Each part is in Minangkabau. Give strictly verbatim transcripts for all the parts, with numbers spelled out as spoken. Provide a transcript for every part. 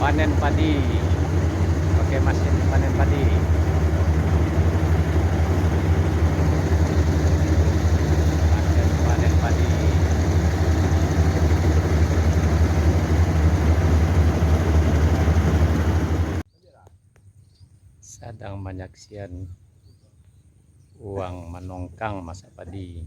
Panen padi. Pakai masin panen padi. Panen, panen padi. Sadang manyaksian urang manongkang masak padi.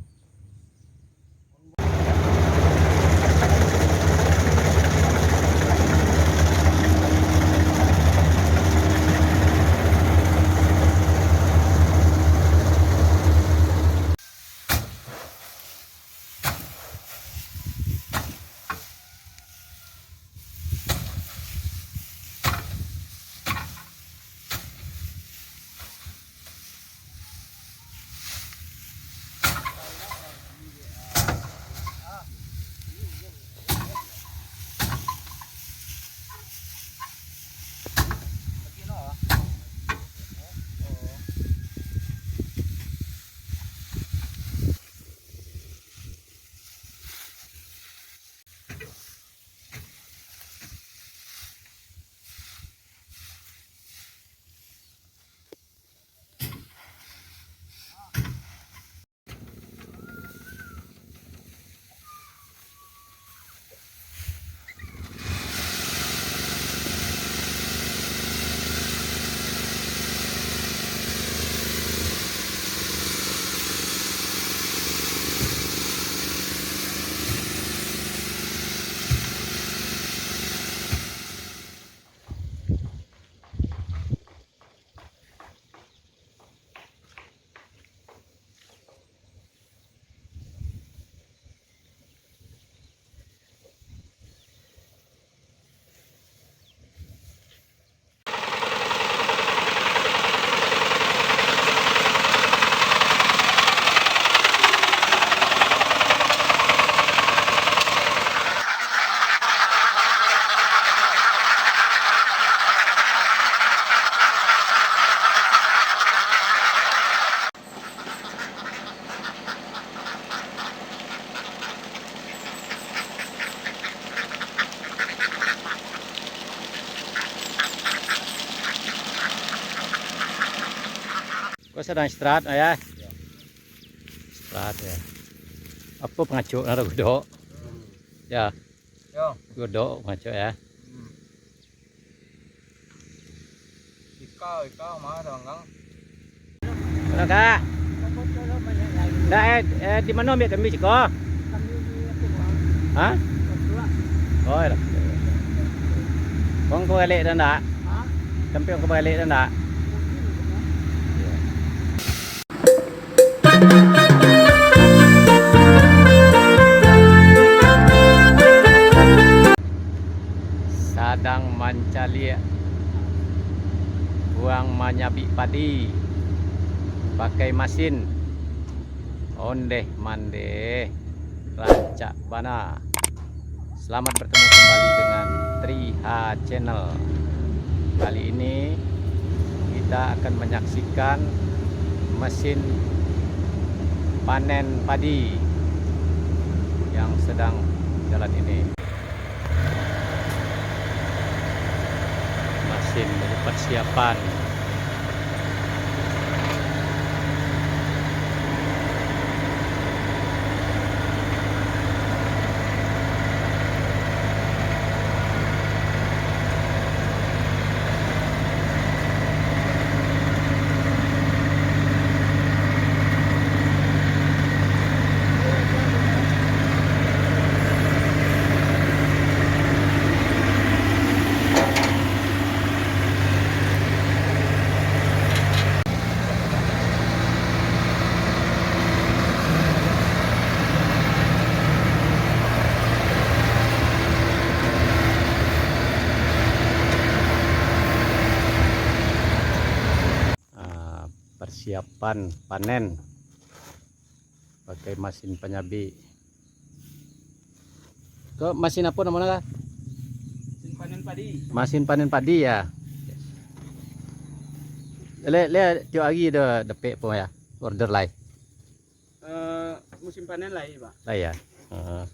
Ko sadang istirahat, Ayah? Yo. Istirahat, yo. Apo pangacok nan godok? Hmm. Yo. Yo. Godok pangacok, yo. Hmm. Ika, ika, mah, danggang. Mano, Kak? Ndak, eh, eh, di mano ambiak kami siko? Ha? Oh, iyolah. Kong ko baliak dah ndak? Sampai kong ko baliak dah ndak? Sadang mancaliak urang manyabik padi pakai masin. Ondeh mandeh, rancak bana. Selamat bertemu kembali dengan Tri H Channel. Kali ini kita akan menyaksikan mesin panen padi yang sedang jalan ini. Masin dari persiapan. Ah, persiapan panen pakai masin panyabik. Ko masin apo namonyo, Kak? Masin panen padi. Masin panen padi, yo. Le, le, tiok ari dah dapek apo, yo? Order lai. Eh, musim panen lai, Pak. Lai, yo. Heeh.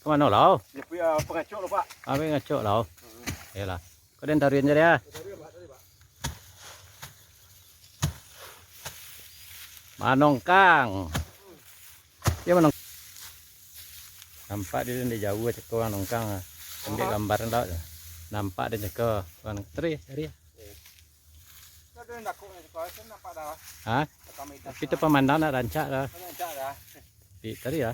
Ka mano lah? Pangacok lah, Pak. Ambil ngacok lah. Iyolah. Kau den taruhin je ya. Manongkang. Iyo manong. Nampak di, di jauah cako manongkang. Ambil gambar ndak? Nampak di cako. Teri, teri. Ha? Tapi tu pamandang nak rancak dah. Di teri ya.